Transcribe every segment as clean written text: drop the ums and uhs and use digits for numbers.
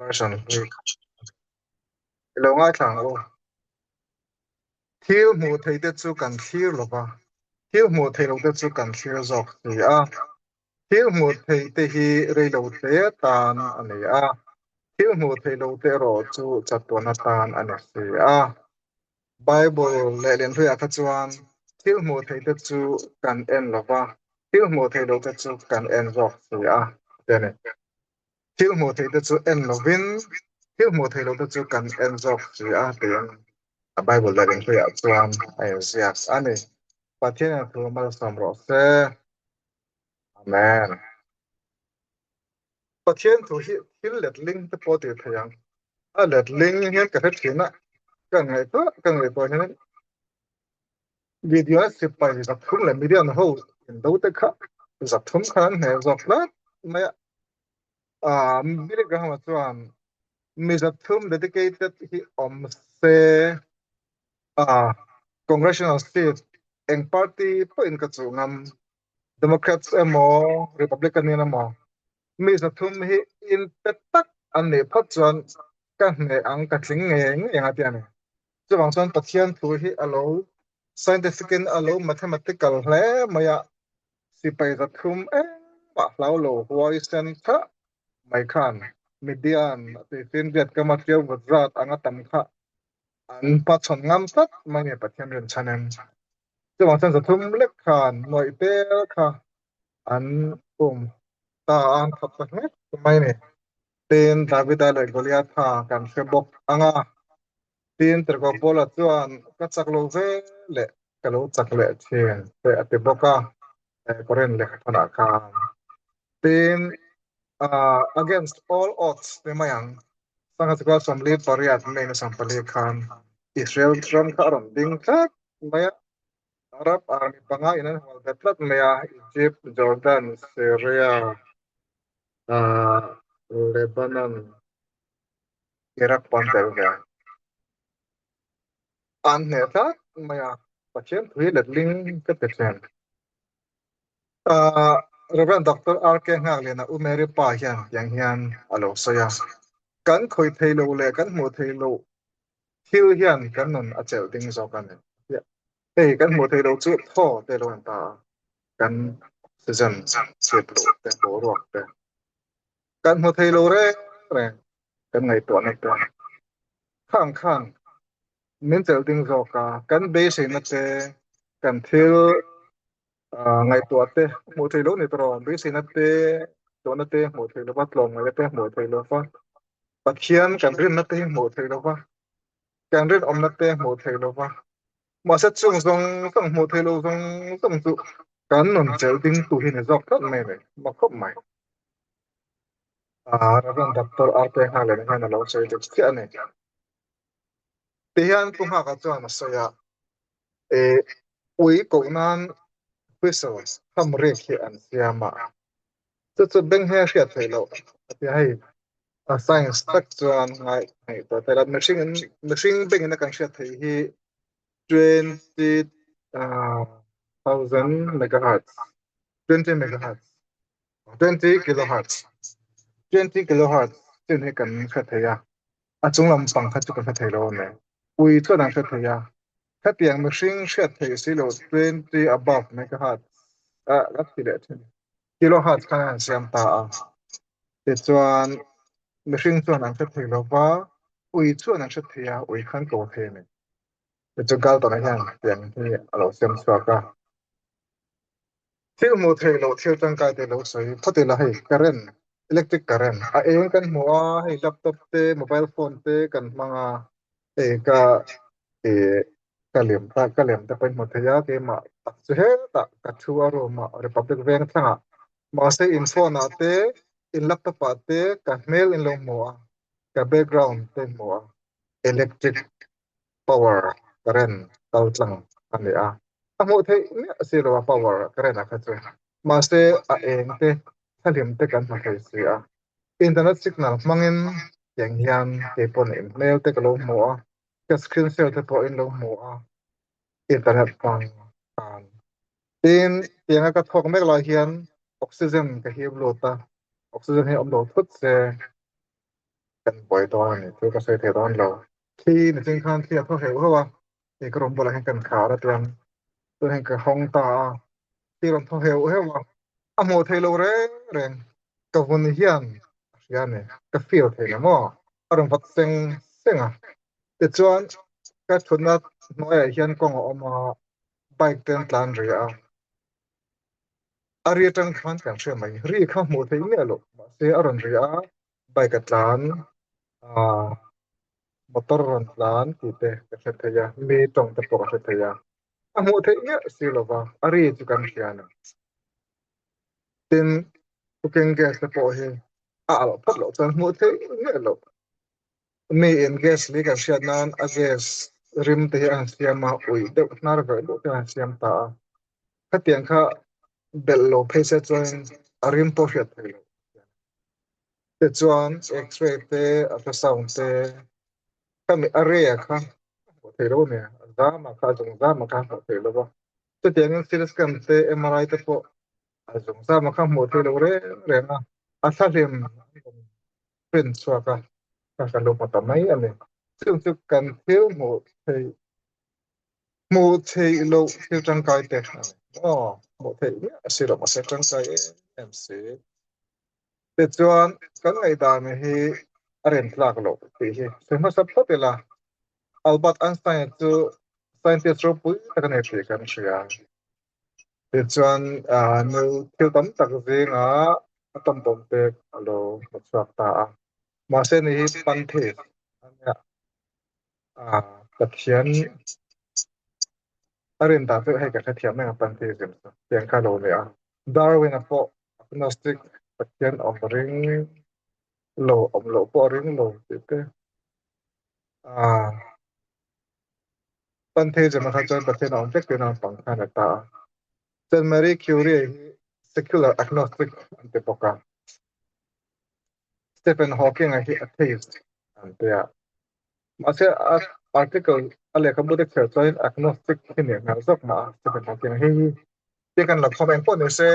Version hlui kha. I lo ngaithla ang u. Thil hmuh theih te chu kan thlir lo va, thil hmuh theih loh te chu kan thlir zawk si a. Thil hmuh theih te hi rei lo hle tan a ni a, thil hmuh theih loh te erawh chu chatuan atan a ni si a. Bible leh Lenhluiah kha chuan thil hmuh theih te chu kan en lo va, thil hmuh theih loh te chu kan en zawk si a, ti a ni. Thil hmuh theih te chu en lovin thil hmuh theih loh te chu kan en zawk si a, tiin a Bible leh Lenhluiah chuan a inziak a ni. Pathianin thu malsawm rawh se. Amen. Pathian thu hi thil letling te pawh tih theih ang. A letling hian ka hre thin a, ka ngaihtuah ka ngaihtuah hian video sipai zathum leh million ho indo te kha zathum khan an hneh zawk tlat mai a. Ah, Billy Graham-a chuan mi zathum dedicated hi awm se ah Congressional seat eng party pawhin ka chuh ngam Democrats emaw Republican in emaw mi zathum hi inpe tak an nih phawt chuan ka hneh ang ka tling ngei ngei ang a ti a ni. Chuvang chuan Pathian thu hi a lo scientific in a lo mathematical hle mai a, sipai zathum engmah hlau lo huaisen kha mai khan Midian a tih finriat kama ṭiau vut zat anga tam kha an hmachhawn ngam tlat mai nge Pathian rinchhanin. Chuvang chuan zathum lek khan nuaih tel kha an um ta a, an thawk ta hlek mai a ni. Tin, Davida leh Goliatha kan hre bawk ang a. Tin, Tirhkoh Paula chuan ka chak lo ve leh ka lo chak leh thin te a ti bawk a, Korinth lehkhathawnah khan. Tin, against all odds ti mai ang, Sangha chukua 48 May ni 14 khan Israel ram kha a rawn ding tlat mai a, Arab army panga in an hual bet tlat mai a, Egypt, Jordan, Syria, Lebanon, Iraq pawh an tel ve. An hneh tlat mai a, Pathian thu hi letling ka ti thin. Rev. Doctor RK Nghakliana U Mary pa hian tiang hian a lo sawi a, Kan khawih thei lo leh kan hmuh thei loh thil hian kan nun a chelh ding zawk a ni. Hei kan hmuh thei loh chu thaw te lo en ta a, kan oxygen chhip loh te, boruak te kan hmu thei lo reng reng kan ngaihtuahna te khang khan min chelh ding zawk a, kan beiseina te kan thil ngaihtuah te hmuh theih loh ni tawh beiseina te tawhna te hmuh theih lova tlawmngaihna te hmuh theih lova Pathian kan rinna te hi hmuh theih lova kan rinawmna te hmuh theih lova mahse chung zawng zawng hmuh theih loh zawng zawng chu kan nun chelh ding tu hi ni zawk tlat mai a ni mak khawp mai. Reverend Doctor RK Nghalen hian a lo sawi dik chiah a ni. Tihian Pu Nghaka chuan a sawi a, ui koh nan whistle ham rik hi an siam a, chu chu beng hi a hriat theih loh a ti a, hei a science tak chuan ngai ngaihtuah theih loh mihring in mihring bengin a kan hriat theih hi 20,000 megahertz 20 megahertz 20 kilohertz 20 kilohertz chin hi kan hre thei a. A chung lam pang kha chu ka hre thei lo a ni. Ui chuan an hre thei a, khatiang mihring hriat theih si lo 20 above megahertz ah ka thi leh thin. Kilohertz khan an siam ta a. Tichuan mihring chuan an hre thei lo va, ui chuan an hre thei a, ui khan ko thei a ni. Tichuan Galton-a hian tiang hi a lo siam chhuak a. Thil hmuh theih loh thil tangkai te lo sawi phawt ila hei current electric current a eng kan hmu a hei laptop te mobile phone te kan hmang a hei ka ih ka lem ta ka lem te pawh in hmu thei a keimah tak chu hetah ka thu a room ah Republic veng thlangah mahse in phone ah te in laptop ah te ka hmel in lo hmu a ka background te in hmu a electric power current kal tlang a ni a, a hmuh theih miah si lo a power current ah kha chu mahse a eng te thla-hlim te kan hmu thei si a, internet signal hmangin tiang hian kei paw'n in hmel te ka lo hmu a, ka screen share te pawh in lo hmu a, internet hmang khan. Tin, tianga ka thawk mek lai hian oxygen ka hip lut a, oxygen hi a awm lo thut se. Kan buai dawn a ni chu ka sawi thei dawn lo. Thli nichin khan thli a thaw heuh heuh a, hei ka room bulah hian kan khar a chuan chuan hei ka hawng ta a, thli rawn thaw heuh heuh a, a hmuh theih loh reng reng ka vun hian a hria a ni, ka feel thei lo maw, a rawn vat seng seng a, tichuan ka thutna hnuaiah hian kawng a awm a, bike te an tlan ri a. A ri atang khan kan hria mai, ri kha hmuh theih miah loh mahse a rawn ri a, bike a tlan ah motor rawn tlan tih te ka hre thei a, mi tawng te pawh ka hre thei a, a hmuh theih miah si lova a ri chu kan hria a ni. Tin, cooking gas te pawh hi a alh phawt loh chuan hmuh theih miah loh. Mi in gas li kan hriat nan a gas rim te hi a han siam a, uih deuh hnar verh deuh te a han siam ta a. Khatiang kha belh lo phei se chuan a rim pawh hriat theih loh. Tichuan x-ray te ultrasound te khami a ray ah kha a hmuh theih loh a nia, a zam ah kha a zung zam ah kha a hmuh theih loh a. Chutiangin CT scan te MRI te pawh a zung zam ah kha a hmuh theih loh reng reng a, a thlahlim an rawn print chhuak a, kha kan lo hmu ta mai a ni. Chung chu kan thil hmuh theih hmuh theih loh thil tangkai te a ni maw? Hmuh theih miah a si lo mahse tangkai em em si. Tichuan kan ngaihdan hi a ren tlak loh tih hi sawi hmasa phawt ila, Albert Einstein chu scientist ropui tak a ni tih kan hria. Tichuan nu thil tam tak zingah a tawmtawm pek a lo hmu chhuak ta a. Mahse ni hi pantheist a nia. Pathian a rin dan chu hei ka hrethiam reng a pantheism chu tiang kha lo ni a. Darwin-a pawh agnostic Pathian awm ring lo awm loh pawh a ring lo tih te. Pantheism ah kha chuan Pathian a awm vek tih naupang khan a ta a. Chuan Marie Curie hi secular agnostic an ti bawk a. Stephen Hawking a hi atheist an ti a. Mahse a article a lehkhabu te chhiar chuan agnostic hi nih hmel zawk mah a Stephen Hawking hi. Tih kan la khawm eng pawh ni se,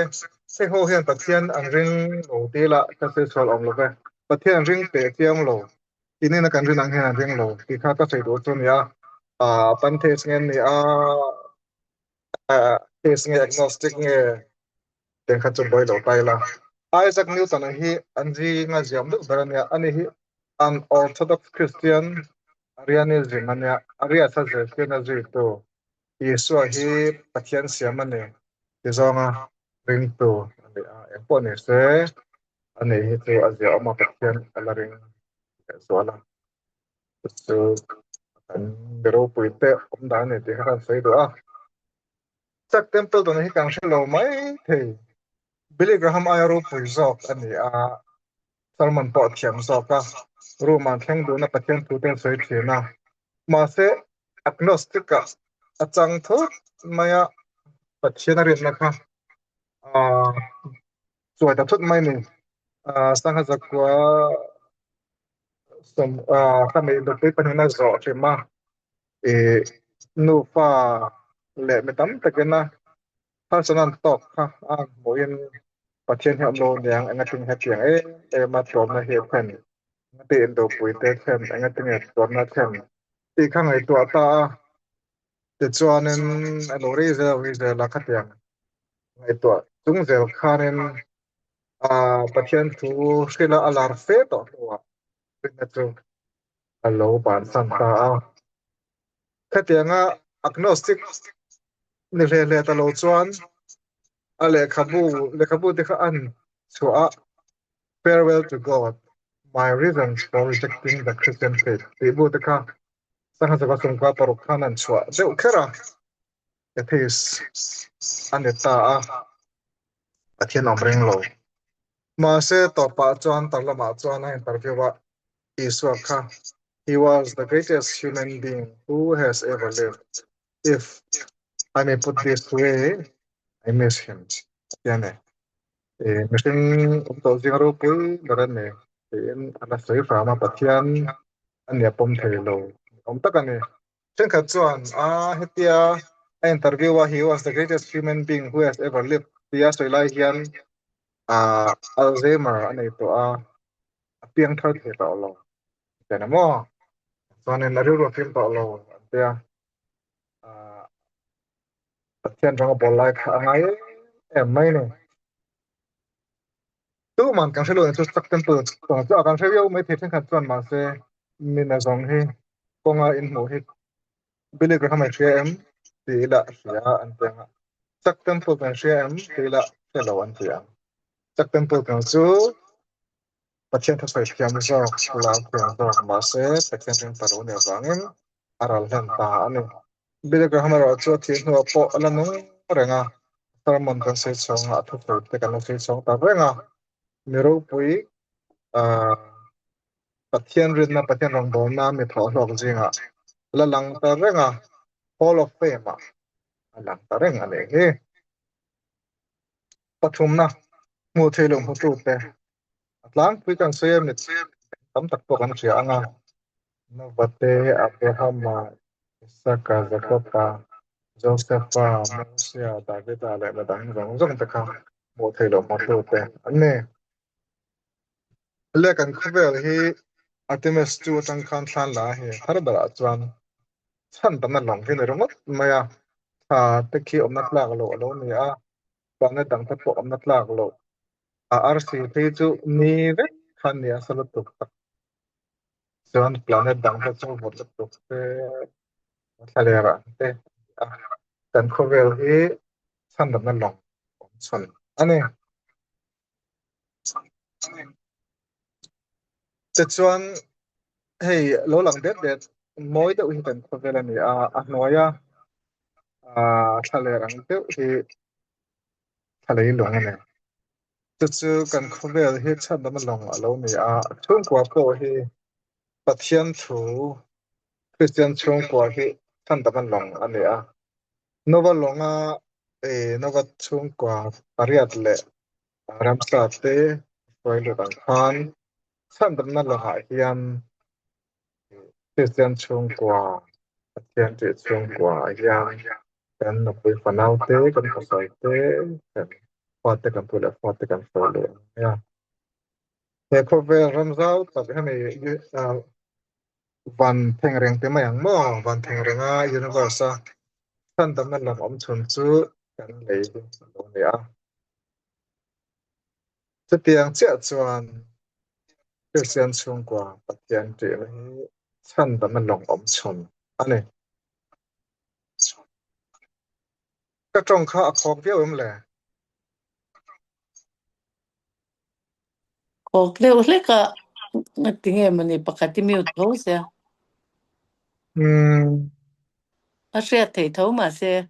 hei ho hian Pathian an ring lo tih lah ka sawi sual awm lo ve. Pathian an ring teh chiang lo Tinin a kan rin ang hian an ring lo tih kha ka sawi duh chu a ni a, ah pantheist nge an ni a, ah atheist nge agnostic nge tih kha chu buai lo ta ila. Isaac Newton-a hi an zinga ziam deuh ber a nia, ani hi an Orthodox Christian Arianism a nia, Arias a zirtirna zuitu Isua hi Pathian siam a ni ti zawnga ringtu a ni a, engpawh ni se ani hi chu a ziahawm a Pathian a la ring leh zual a, chu chu kan mi ropui te awm dan a ni tih kha kan sawi duh a. Chuck Templeton hi kan hre lo mai thei, Billy Graham aia ropui zawk a ni a, Sermon pawh a thiam zawk a, room ah thleng duhna Pathian thu te an sawi thin a, mahse agnostic ah a chang thut mai a, Pathian a rinna kha aaa chuai ta thut mai a ni. Aaa sangha zakua sawm aaa ka neih nupui pahnihna zawh hrim a, ih nufa leh mi tam takin a harsatna an tawk kha a hmuhin Pathian hi a awm lo aniang enga tinge hetiang em em a tlawmna hi a thlen, enga tinge indopui te a thlen, enga tinge tuarna a thlen tih kha ngaihtuah ta a, tichuanin a lo rei zel a rei zel a khatiang ngaihtuah chung zel khanin ah Pathian thu hrila a lar fe tawh hnuah rinna chu a lo bansan ta a. Khatianga agnostic ni hle hle ta lo chuan a lehkhabu lehkhabu te kha an chhuah a, Farewell to God, My Reasons for Rejecting the Christian Faith tih bu te kha sangha zava sawmkua paruk khan an chhuah deuh kher a, atheist a ni ta a, Pathian awm ring lo. Mahse tawpah chuan tar lamah chuan a interview a, Isua kha He was the greatest human being who has ever lived. If I may put this way, I miss him. Tia ni. E, mihring awm tawh zinga ropui ber a ni. Tiin a la sawi hram a, Pathian a nia pawm thei lo. Awm tak a ni. Thenkhat chuan, a hetia a interview a, he was the greatest human being who has ever lived tia sawi lai hian Alzheimer a nei tawh a, a piang thar thei tawh lo. Tian emaw chuanin a rilru a fim tawh lo an tia. Pathian rawng a bawl lai kha a ngai em em mai ni. Tuman kan hre lo chu Chuck Temple chuan chu a kan hre viau mai thei thenkhat chuan mahse mina zawng hi kawnga inhmuh hi Billy Graham an hria em tih ila hria an ti ang a, Chuck Temple kan hria em tih ila hre lo an ti ang. Chuck Temple kan chu Pathian thusawi thiam zawk, lau thiam zawk mahse Pathian ring ta lo nih avangin a ral hlen ta a ni. Billy Graham erawh chu a thih hnuah pawh a la nung reng a, sermon kan sawi chhawng a, a thusawi te kan la sawi chhawng ta reng a. Mi ropui Pathian rinna, Pathian rawngbawlna mi thawhhlawk zingah la lang ta reng a, Hall of Fame-ah a lang ta reng a nih hi. Pathumna, hmuh theih loh hmutute a tlangpui kan sawi a, mit tam tak pawh kan hria ang a, Nova te, Abrahama, Isaka, Jakoba, Josefa, Mosia, Davida leh midang zawng zawng te kha hmuh theih loh hmutute an ni. Le kan khawvel hi Artemis 2 atang khan thlan la a hei thar berah chuan chhan tamna lawng hi a ni ringawt mai a, thla te khi awmna tlak loh a lo ni a, planet dang te pawh awmna tlak loh a arsi phei chu ni vek kha a ni a sa lutuk tak chuan planet dang te chu vawt lutuk te thla lerah te a ni a, kan khawvel hi chhan tamna lawng awm chhun a ni. Tichuan hei lo lang det det mawi deuh hi kan khawvel a ni a, a hnuaia ah thla ler ang deuh hi thla lei lung a ni. Chu chu kan khawvel hi chhandam a lawng a lo ni a, chhungkua pawh hi Pathian thu Kristian chhungkua hi chhandam a lawng a ni a. Nova lawnga eh Nova chhungkua pariat leh ramsa te hruai lut ang khan chhandamna lawngah hian Kristian chhungkua Pathian tih chhungkua ah hian kan nupui fanau te kan pasal te kan fate kan pu leh fate kan hruai leh ang nia. He khawvel ram zau tak hemi van thengreng te mai ang maw van thengrenga universe a chhandamna lam awm chhun chu kan lei hi a lo ni a. Chutiang chiah chuan Kristian chhungkua Pathian tihna hi chhandamna lawng awm chhun a ni. Ka tawng kha a khawk viau em le? Khawk deuh hlek a, tinge mawni pakhat i mute tho sia. Umm. A hriat theih tho mahse.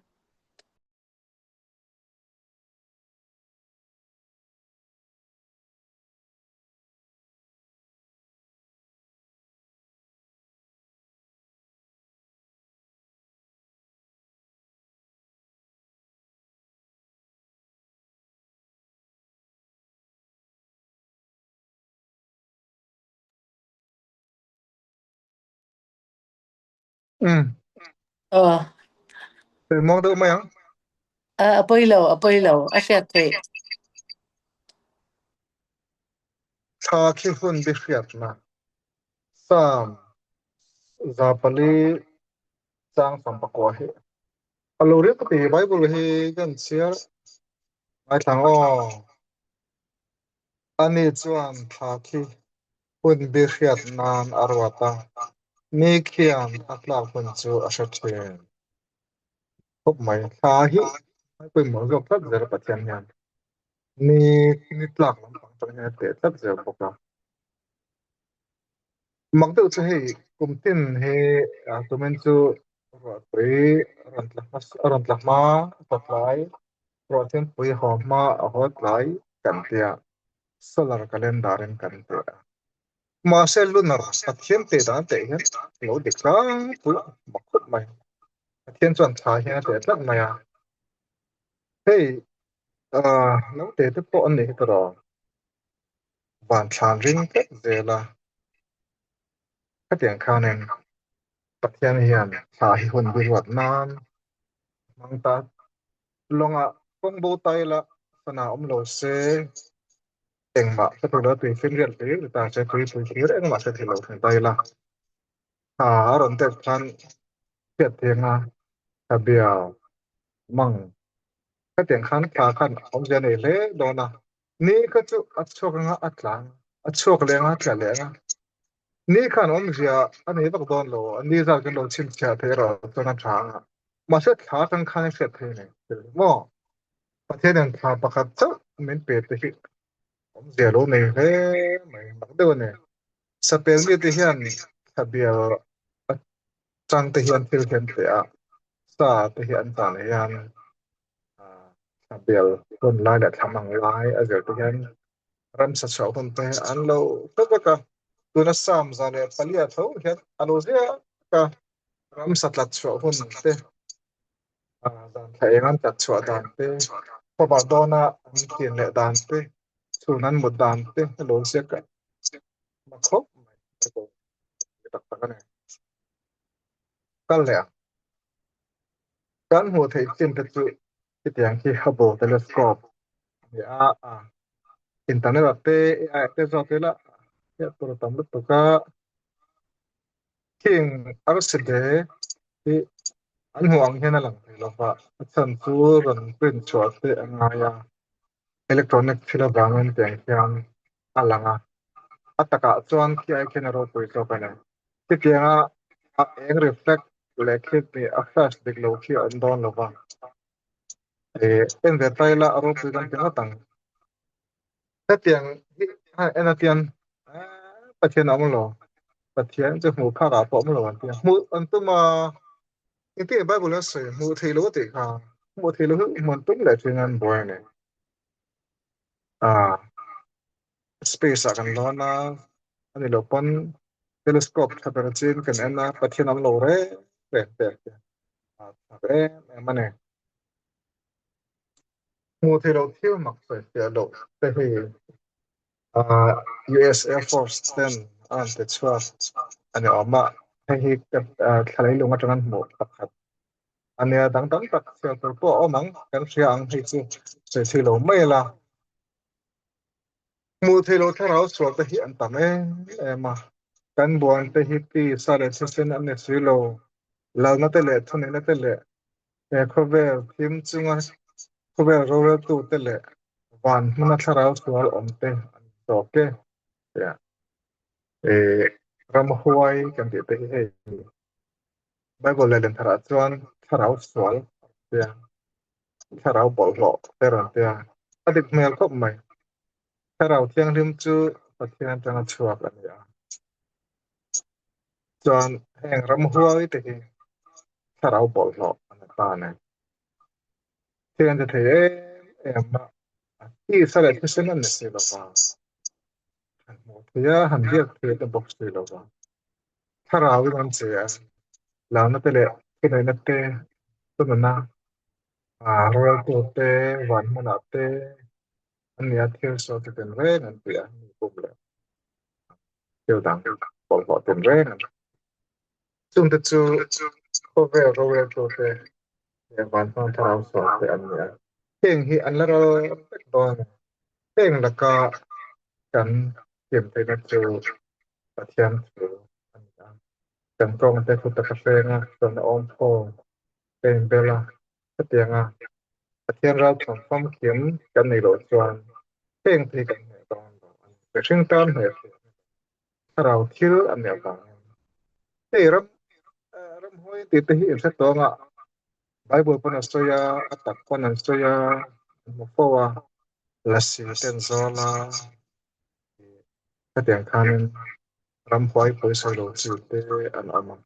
Umm. Aw. Muang deuh mai ang. A pawi lo, a pawi lo, a hriat theih. Thla khi hun bi hriatna. Psalm 400 chang 19 hi. A lo riak ka ti, Bible hi kan chhiar ngaithla ang aw. Ani chuan thla khi hun bi hriat nan a ruat a, ni khian a tlak hun chu a hre thin. Khawp mai, thla hi pawimawh zawk tlat zel Pathian hian ni ni tlak lampang atang hian a teh tlat zel bawk a. Mak deuh chu hei kum tin hi tumin chu ruahtui rawn tla hma rawn tla hma a tlai ruahthianpui haw hma a haw tlai kan tia solar calendar in kan ti a. Mahse lunar Pathian teh dan teh hian lo dik tlangpui a mak khawp mai. Pathian chuan thla hian a teh tlat mai a. Hei naute te pawh an nih hi tawh. Van thlan ring tlat zel a, khatiang khanin Pathian hian thla hi hun bi ruat nan a hmang ta. Lawngah kawng bo ta ila sana awm lo se, Engmah hre thei lo a tui finriat hlir ni ta se tuipui hlir engmah hre thei lo thei ta ila. Thla a rawn deuh khan hriat thiang a, thla bia mang hetiang khan thla khan awmzia nei hle dawn a. Ni kha chu a chhuak anga a tla ang, a chhuak leh anga a tla leh ang a. Ni khan awmzia a nei vak dawn lo, ni zat kan lo chhinchhiah theih erawh chuan a tha ang a. Mahse thla atang khan a hriat theih a ni thil maw? Pathianin thla pakhat chauh min pe te hi awmzia lo nei hle mai mak deuh a ni. Sapel mite hian thla bial atang te hian thil hi an pe a, sa te hi an tan hian thla bial hun lai leh thla mang lai a zir te hian ramsa chhuah hun te an lo hre vek a. Tuna Psalm 104 tho hian a lo ziak a, ramsa tlat chhuah hun te dan thla eng an tlat chhuah dan te, khawvar dawna an kin leh dan te, chhun an mut dan te a lo ziak a, ma khawp mai tak tak a ni. Kal leh ang. Kan hmuh theih chin te chu hetiang khi Hubble telescope a ni a, internet ah te AI ah te zawk ila hriat tur a tam lutuk a. Khing arsi-de hi an hmuh ang hian a lang thei lo va, a chhan chu rawn print chhuah te a ngai a, electronic thil avangin tiang hian a lang a, a takah chuan khi ai khian a ropui zawk a ni. Khitianga a eng reflect leh khi nih a flash dik lo khi a awm dawn lo va, en ve ta ila a ropui kan ti ngawt ang. Hetiang hi en atian Pathian a awm lo, Pathian chu hmuh phak ah pawh awm lo an ti a, hmuh an tum a, engtin nge Bible an sawi hmuh theih loh a tih kha, hmuh theih loh hi hmuh an tum leh thin an buai a ni. Space ah kan lawn a, a ni loh pawn telescope tha ber chin kan en a, Pathian a awm lo reng reng te a tha em em a ni. Hmuh theih loh thil mak sawi fiah loh te hi US Air Force ten a rawn ti chhuak a ni awm a, hei hi thla leilung atang an hmuh pakhat a nia, dang tam tak chhiar tur pawh a awm ang, kan hria ang hei chu sawi thei lo mai ila. Hmuh theih loh thlarau sual te hi an tam em em a, kan buan te hi tisa leh thisen an ni si lo, lalna te leh thuneihna te leh He khawvel thim chunga khawvel roreltute leh van hmuna thlarau sual awmte an tawk e tia ramhuai kan tih te hi hei Bible leh lentharah chuan thlarau sual tia thlarau bawlhhlawh te rawn tia a dik hmel khawp mai. Thlarau thianghlim chu Pathian atanga chhuak a ni a. Chuan heng ramhuai te hi thlarau bawlhhlawh an ni ta a ni. Thil an ti thei em em a, a tisa leh thisen an ni si lo va, han hmuh theih a, han biak theih te bawk si lo va. Thlarauin an che a, lalna te leh thuneihna te, thununa, roreltu te, van hmunah te an ni a, thil sawi chu tinreng an ti a, mi pum leh thil dang bawlhhlawh tinreng an ti. Chungte chu khawvel roreltute leh vanhmang thlarau sualte an ni a. Heng hi an la ral vek dawn a ni. Heng laka kan hlim theihna chu Pathian thu a ni a. Kan tawngte thu taka hrenga chuan a awm fo ka inbel a, hetianga Pathian ralthuam famkim kan neih loh chuan heng te hi kan hneh dawn lo a ni. Mihring tan hneh theih a ni lo. Thlarau thil a nih avangin hei ram ramhuai tih te hi inhre tawng a, Bible pawn a sawi a, a tak pawn an sawi a, an hmu fo a, lasi te an zawl a, hetiang khanin ramhuai pawisawi lo chi te an awm a.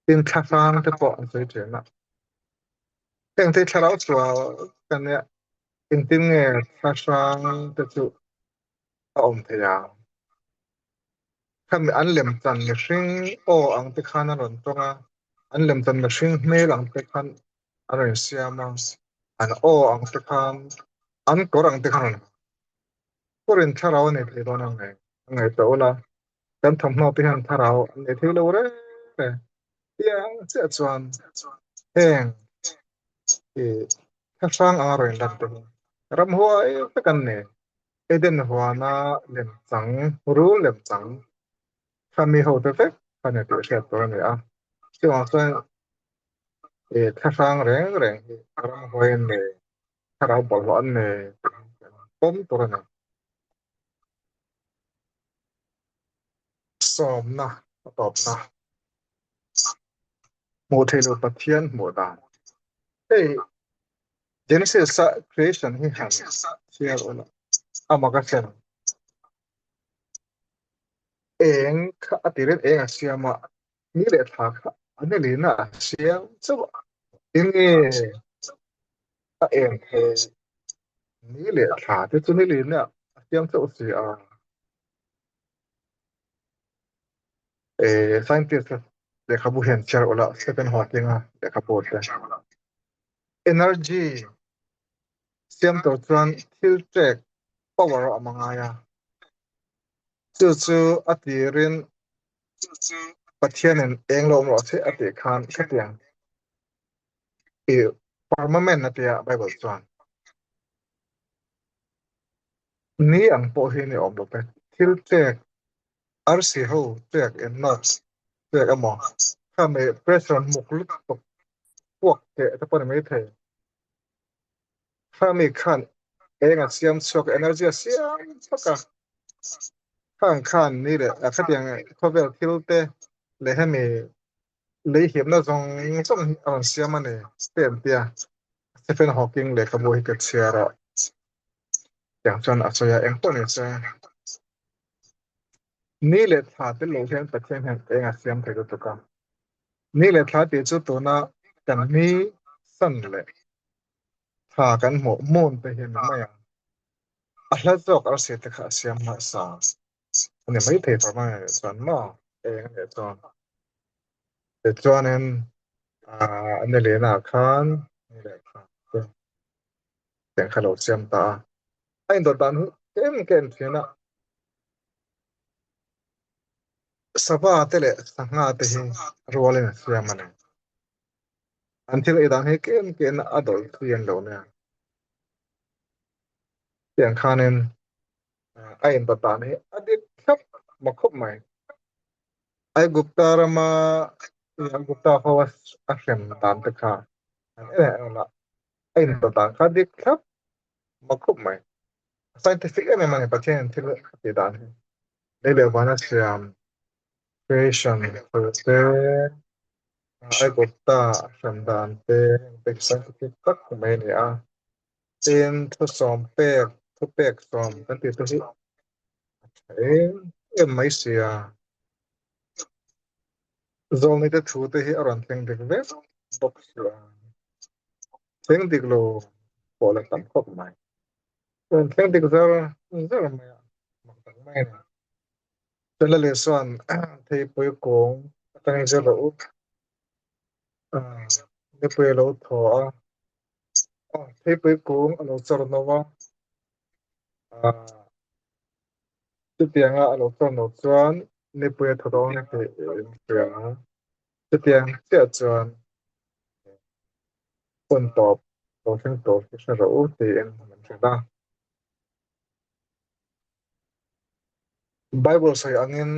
Tin thlahrang te pawh an sawi thin a, heng te thlarau sual ka nia, engtin nge thlahrang te chu a awm thei ang. Khami an lemchan mihring aw ang te khan an rawn tawng a, an lemchan mihring hmel ang te khan an rawn insiam a, an aw ang te khan, an kawr ang te khan an rawn kawrin thlarau a nei thei dawn ang ngei a ngaihtuah ula, kan thawmhnaw te hian thlarau an nei thei lo reng reng. Tiang chiah chuan heng i thlahrang anga rawn inlan te hi ramhuai vek an ni. Eden huana lemchang, rul lemchang kha mi hote vek kha ni tih hriat tur a ni a. Chuvang chuan eh thlahrang reng reng hi ramhuai an nei, thlarau bawlhhlawh an nei tih hi kan pawm tur a ni. Sawmna a tawpna hmuh theih loh Pathian hmuh dan. Hei Genesis a creation hi han chhiar ula a mak a thlen. Eng kha a ti rin eng a siam a, ni leh thla kha a ni lin a siam chauh a. Tinge a eng thei ni leh thla te chu ni lin a siam chauh si a. Eh, scientist lehkhabu hian chhiar ula Stephen Hawking a lehkhabu te. Energy siam tur chuan thil ṭek power a awm a ngai a, chu chu a tirin Pathianin eng lo awm rawh se a tih khan khatiang i firmament a tia Bible chuan. Ni ang pawh hi ni awm lo ve, thil ṭek arsi ho ṭek in nawt ṭek emaw khami pressure muk lutuk puak teh te pawh ni maithei. Khami khan eng a siam chhuak energy a siam chhuak a, khang khan ni leh a khatiang khawvel thil te leh hemi lei hiamna zawng zawng hi a rawn siam a ni te an tia. Stephen Hawking lehkhabu hi ka chhiar a, tiang chuan a sawi a, eng pawh ni se. Ni leh thla tel lo hian Pathian hian eng a siam thei lutuk a. Ni leh thla tih chu tuna kan ni san leh thla kan hmuh hmun te hi a ni mai a. A hla zawk arsi te kha a siam hmasa a ni mai thei tawh mai a nih chuan maw eng a nih chuan. Tichuanin ah a ni lehnaah khan ni leh thla te tiang kha lo siam ta a. A indawt dan hi tlem ka en thin a. Sava te leh sangha te hi rualin a siam a ni. An thil ei dan hi tlem tlem a dawlh thui an lo nia. Tiang khanin a indawt dan hi a dik thlap maw khawp mai. Aigupta rama Aigupta ho a hrem dan te kha an en en a, a indawt dan kha a dik thlap maw khawp mai. Scientific em em a ni Pathianin thil a tih dan hi. Lei leh vana siam creation thu te Aigupta a hrem dan te te hi scientific tak mai a ni a. Tin thusawm pek thupek sawm kan tih te hi a tha em em mai si a. Zawlnei te thu te hi a rawn thleng dik vek bawk si a. Thleng dik lo pawh la tam khawp mai. Rawn thleng dik zar zar mai a, mak tak mai a ni. Chela leh chuan theipui kung atangin zir loh up nipui a lo thaw a, theipui kung a lo chawr no a, chutianga a lo chawr no chuan nipui a thaw dawn tih in hria a, chutiang chiah chuan hun tawp lo thleng tur hi hre rawh u tiin min hrilh a. Bible sawi angin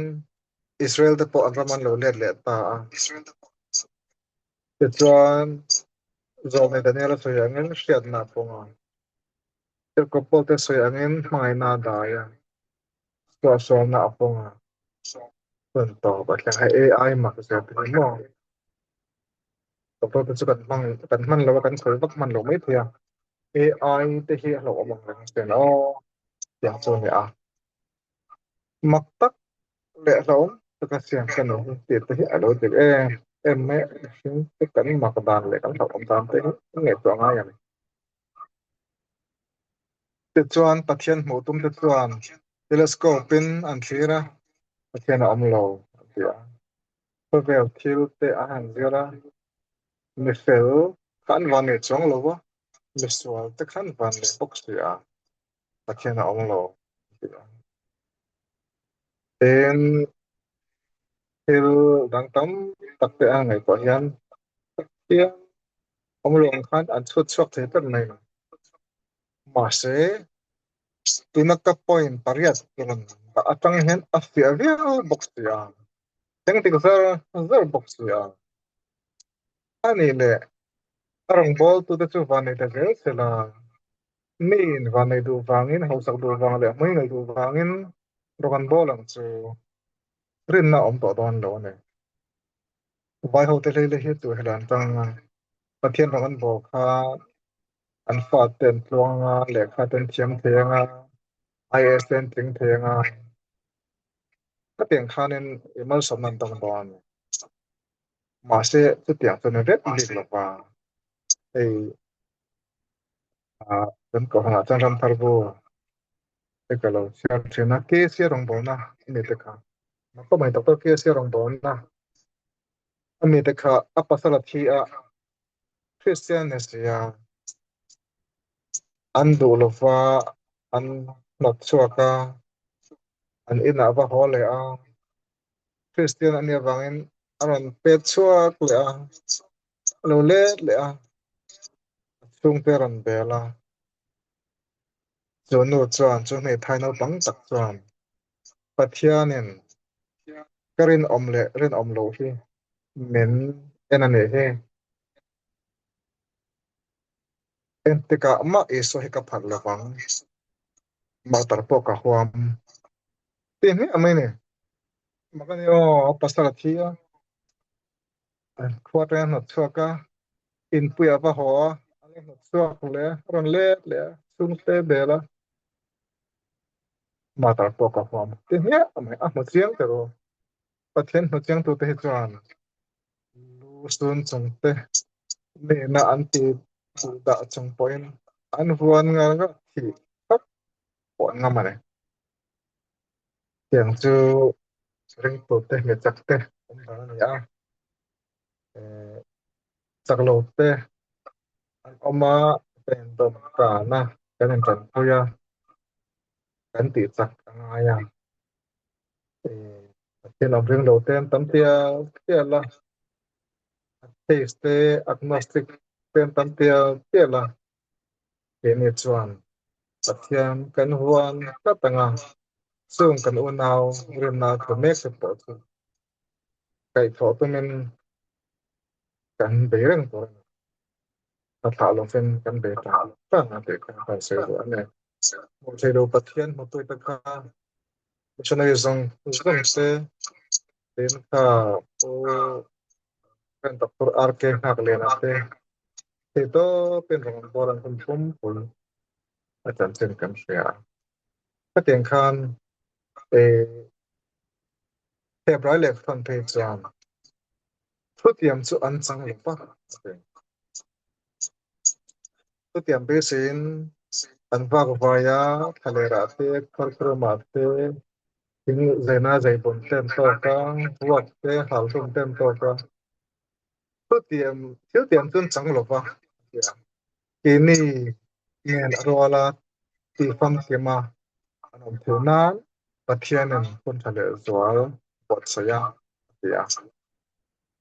Israel te pawh an ram an lo let leh ta a. Tichuan Zawlnei Daniel a sawi angin hriatna a pawng a. Tirhkoh te sawi angin hmangaihna a dai a. Suahsualna a pawng a. Hun tawp a thleng. Hei AI mak zia te hi maw? Doctor te chu kan hmang kan hman lo a kan sawi vak hman lo mai thei a. AI te hi a hlauhawm ang reng sin aw tiang chu a ni a. Mak tak leh hlauhawm taka siam ka ni hi tih te hi a lo dik em em mai a. Mihring te kan mak dan leh kan hlauhawm dan te hi kan ngaihtuah ngai a ni. Tichuan Pathian hmuh tum te chuan telescope in an thlir a, Pathian a awm lo an ti a. Khawvel thil te a han zir a, mi fel kha an van leh chuang lo va, mi sual te kha an van leh bawk si a, Pathian a awm lo an ti a. Tin, thil dang tam tak te a ngaihtuah hian Pathian awm lo ang khan an chhut chhuak thei tlat mai. Mahse, Tuna ka point pariat rawn dah atang hian a fiah viau bawk si a, thleng dik zar zar bawk si a. A nih leh a rawngbawltute chu vannei ta zel sela, miin vannei duh vangin, hausak duh vang leh hmui ngaih duh vangin rawng an bawl ang chu rinna a awm tawh dawn lo a ni. Vai hote hlei leh hi chu hela an tang a, Pathian rawng an bawl kha an fate an tluang anga, lehkha te an thiam thei anga, IAS te an tling thei anga, khatiang khanin i malsawmna an dawng dawn a ni. Mahse chutiang chuan a vek bik lo va, hei ah kan kohhranah chuan Ramthar bu te ka lo chhiar thin a, KC rawngbawlna a ni te kha. Makawmai Doctor KC rawngbawlna a ni te kha a pasal a thi a, Kristian ni si a, an duh lo va, an hnawt chhuak a, an inah va haw leh a. Kristian a nih avangin a rawn pet chhuak leh a, a lo let leh a, a chhungte a rawn bel a. Chu nu chuan, chu hmeithai naupang tak chuan, Pathianin ka rinawm leh rinawm loh hi min en a nih hi. Engtikah mah Isua hi ka phalh lo vang, martar pawh ka huam. Ti hmiah mai ni. Mak a ni aw, a pasal a thi a, khua atanga hnawt chhuak a, inpui a va haw a, a lo hnawt chhuak leh a, a rawn let leh a, chhungte bel a, martar pawh ka huam. Ti hmiah mai, a hmu chiang ta ru. Pathian hmu chiang tute hi chuan lu sun chung te nihna an ti duh dah chung pawhin an huan ngal ngal thih tak pawh an ngam a ni. Tiang chu ringtute mi chak te awm dan a ni a, chak lo te an awm a, kan indawm tan a, kan intanpui a, kan tih chak a ngai a. Pathian awm ring lo te an tam tial tial a, atheist te agnostic te an tam tial tial a, keini chuan Pathian kan huan tlat ang a, chung kan unau rinna thu mek te pawh chu kaihthawh tumin kan bei reng tur a ni. A thlah lovin kan bei tan tan a tih kha kan sawi duh a ni. Hmuh theih lo Pathian hmutute kha missionary zawng zawng te tin kha Pu kan Doctor RK Nghakliana te thei tawpin rawn bawl an hun pumpui a chanchin kan hria a. Khatiang khan Hebrai lehkhathawn phei chuan thutiam chu an chang lo va a ti. Thutiam beiseiin an vak vai a, thlalerah te, khuarkhuramah te, thing zaina zaibun te an tawk a, vuak te, halhlum te an tawk a. Thutiam, thiltiam chu an chang lo va a ti a. Keini nen a ruala tih famkim a an awm theih nan Pathianin hun tha leh zual buatsaih a, a ti a.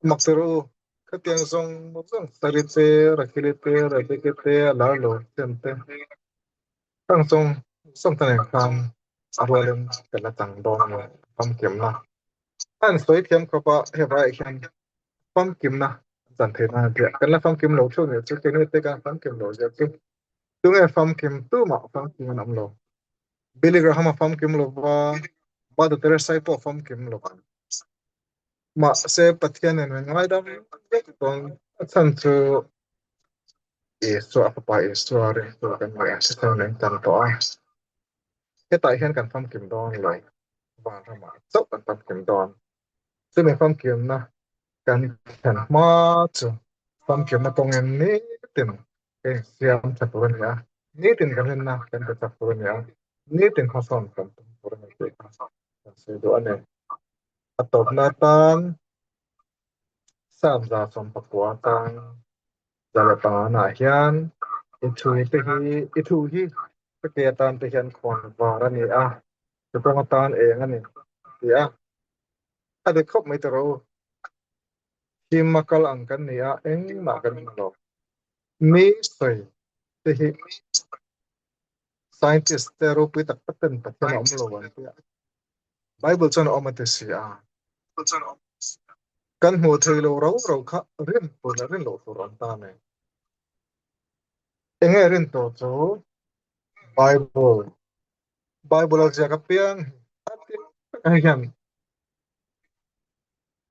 Mak ti rawh u, khatiang zawng zawng Sari te, Rakhili te, Rebeki te, a lar lo chen te, khang zawng zawng te nen khan a rualin kan la chang dawn a ni, famkimna. A insawi thiam khawp a, hei vaiah hian famkimna an chan theih nan a tia. Kan la famkim lo theuh nih chu, keini te kan famkim lo zia chu tunge famkim tumah famkim an awm lo. Billy Graham a famkim lo va, Mother Teresa pawh a famkim lo va. Mahse Pathianin min ngaidam vek dawn a chhan chu Isua a fapa Isua ringtu kan ni a, thisen min tan tawh a. Hetah hian kan famkim dawn lo, vanramah chauh kan famkim dawn. Chumi famkimna kan thlen hma chu famkimna kawngin nitin ka insiam tha tur a ni a, nitin kan rinna kan pe chak tur a ni a, nitin hmasawn kan tum tur a ni tih kha kan sawi duh a ni. A tawpna atan Sap 119 atang 105 ah hian i thu te hi i thu hi ka ke atan te hian khawn var a ni a, ka kawng atan eng a ni ti a, a dik khawp mai tawh rawh u. Him a kal ang kan ni a, engmah kan hmu lo. Mi sawi te hi. Scientist te ropui tak tak ten Pathian a awm lo an tia. Bible chuan a awm a ti si a. Kan hmuh thei lo rau rau kha rin tur leh rin loh tur an ta nei. Enge rin tur chu Bible. Bible a ziak apiang hi a dik tak hei hian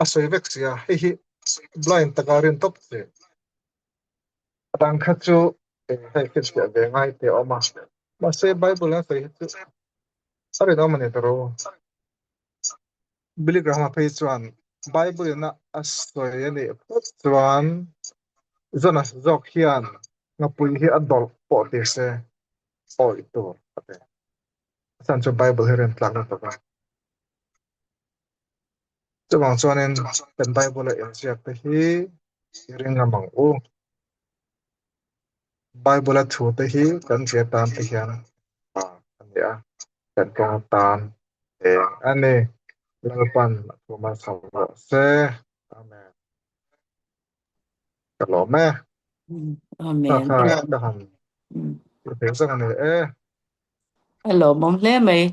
a sawi vek si a, hei hi blind taka rin tawp chi. A dang kha chu hei finfiah ve ngai te a awm a, mahse Bible a sawi hi chu a rinawm a ni ta ro. Billy Graham-a phei chuan Bible in a sawi a nih phawt chuan Jonas zawk hian ngapui hi a dawlh pawh ti se awih tur a ti. A chhan chu Bible hi rintlak lutuk a. Chuvang chuanin kan Bible-a inziak te hi i ring ngam ang u. Bible-a thu te hi kan hria tan te hian a ni a, kan kawng atan eng a ni. Lalpan a thu malsawm rawh se. Amen. Ka lawm e. Amen. Kha ka han ti thei zawk a ni e. A lawmawm hle mai.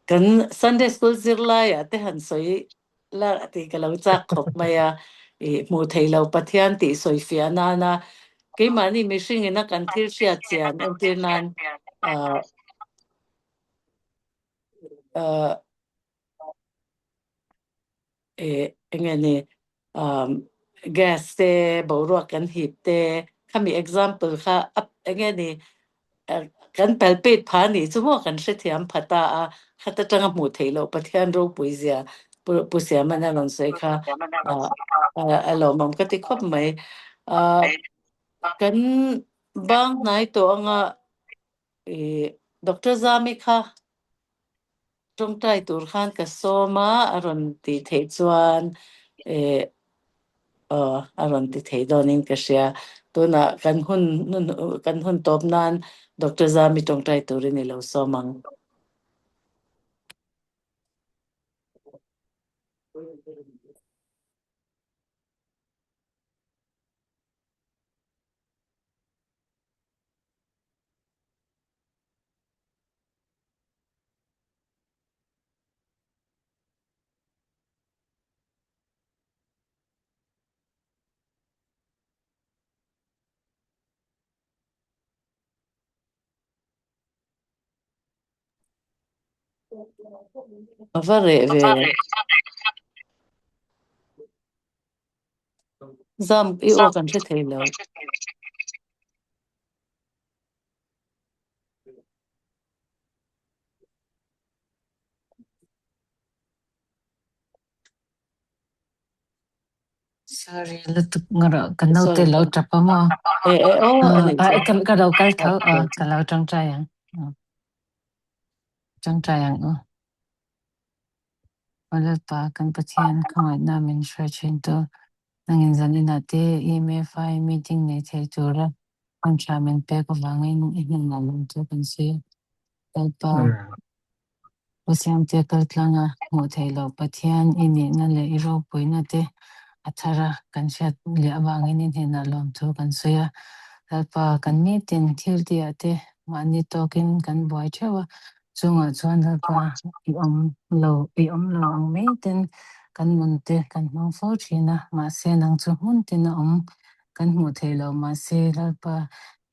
Kan Sunday School zirlaiah te han sawi la tih ka lo chak khawp mai a. Hmuh theih lo Pathian tih sawi fiah nana keimahni mihring ina kan thil hriat chian entir nan eng nge ni gas te boruak kan hip te khami example kha eng nge ni kan palpate pha nih chu maw kan hrethiam pha ta a khat atanga hmuh theih loh Pathian ropui zia Pu Siamana rawn sawi kha a lawmawm ka ti khawp mai. Kan bang hnai tawh anga Doctor Zami kha Tawngtai tur khan ka sawm a, a rawn tih theih chuan eh aw a rawn ti thei dawnin ka hria. Tunah kan hun kan hun tawp nan Doctor Zami tawngtai turin i lo sawm ang. A va reh ve. Zam i aw kan hre thei lo. Sorry lutuk ngara ka naute Sorry. lo tap a maw? E e aw ani Ah, chu. ka ka lo kal tho a ka lo tawngtai ang. Tawngtai ang u. Aw Lalpa kan Pathian khawngaihna min hruai thin tu nangin zaninah te EMFI meeting nei thei tura hun tha min pek avangin i hnenah lawmthu kan sawi a. Lalpa Pu Siamte kaltlanga hmuh theih loh Pathian i nihna leh i ropuina te a thar a, kan hriat leh avangin i hnenah lawmthu kan sawi a. Lalpa kan nitin thil tihah te mahni tawkin kan buai theuh a, chungah chuan Lalpa i awm lo i awm lo ang mai ten kan nun te kan hmang fo thin a, mahse nang chu hmun tin a awm kan hmuh theih loh mahse Lalpa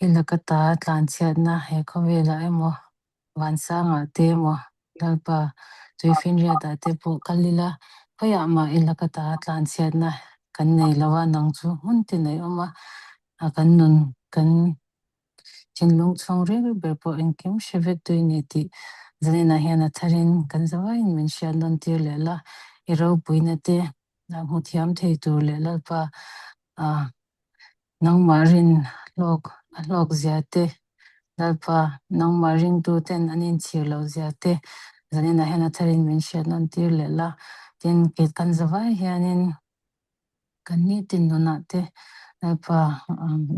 i laka ta tlanchhiatna he khawvelah emaw Vansangah te emaw Lalpa Tuifinriatah te pawh kal ila khawiah mah i laka ta tlanchhiatna kan nei lo a, nang chu hmun tin a i awm a, kan nun kan thinlung chhung reng ber pawh engkim hre vek tui ni tih zaninah hian a tharin kan zavaiin min hriat nawn tir leh la, i ropuina te hmu thiam thei tur leh Lalpa Nangmah rin hlawk a hlawk zia te, Lalpa nangmah ringtu ten an inchhir loh zia te zaninah hian a tharin min hriat nawn tir leh la. Tin, kei kan zavai hianin kan nitin nunah te Lalpa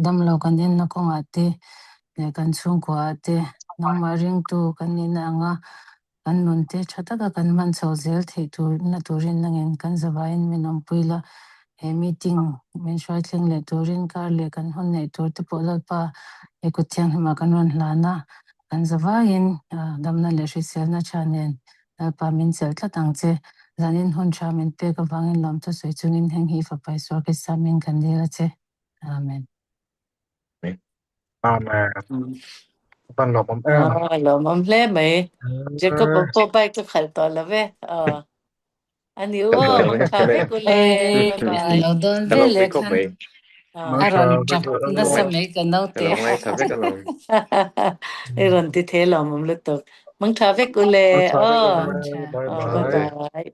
damlo kan enna kawngah te leh kan chhungkuaah te nangmah ringtu kan nihna anga kan nun te tha taka kan hman chho zel theih tur na turin nangin kan zavaiin min awmpui la. He meeting min hruai thleng leh turin kar leh kan hawn neih tur te pawh Lalpa he kut thianghlimah kan rawn hlan a, kan zavaiin damna leh hriselna tha nen Lalpa min chelh tlat ang che. Zanin hun tha min pek avangin lawmthu sawi chungin heng hi Fapa Isua Krista hming kan dil a che. Amen. Amen. Van lawmawm em. Ah, lawmawm hle mai. Jacob pawh bike ka khalh tawh lo ve. Ah. Ani u aw, mang tha vek u le. Bye bye. Lo dawn Ka lo ve pui leh khawp khan mai. Ah. a rawn tap nasa mai ka Ka naute. lo ngaithla vek alawm. I rawn ti thei lawmawm lutuk. Mang tha vek u le. Mang tha vek u Aw. le. Bye Aw, bye bye. bye.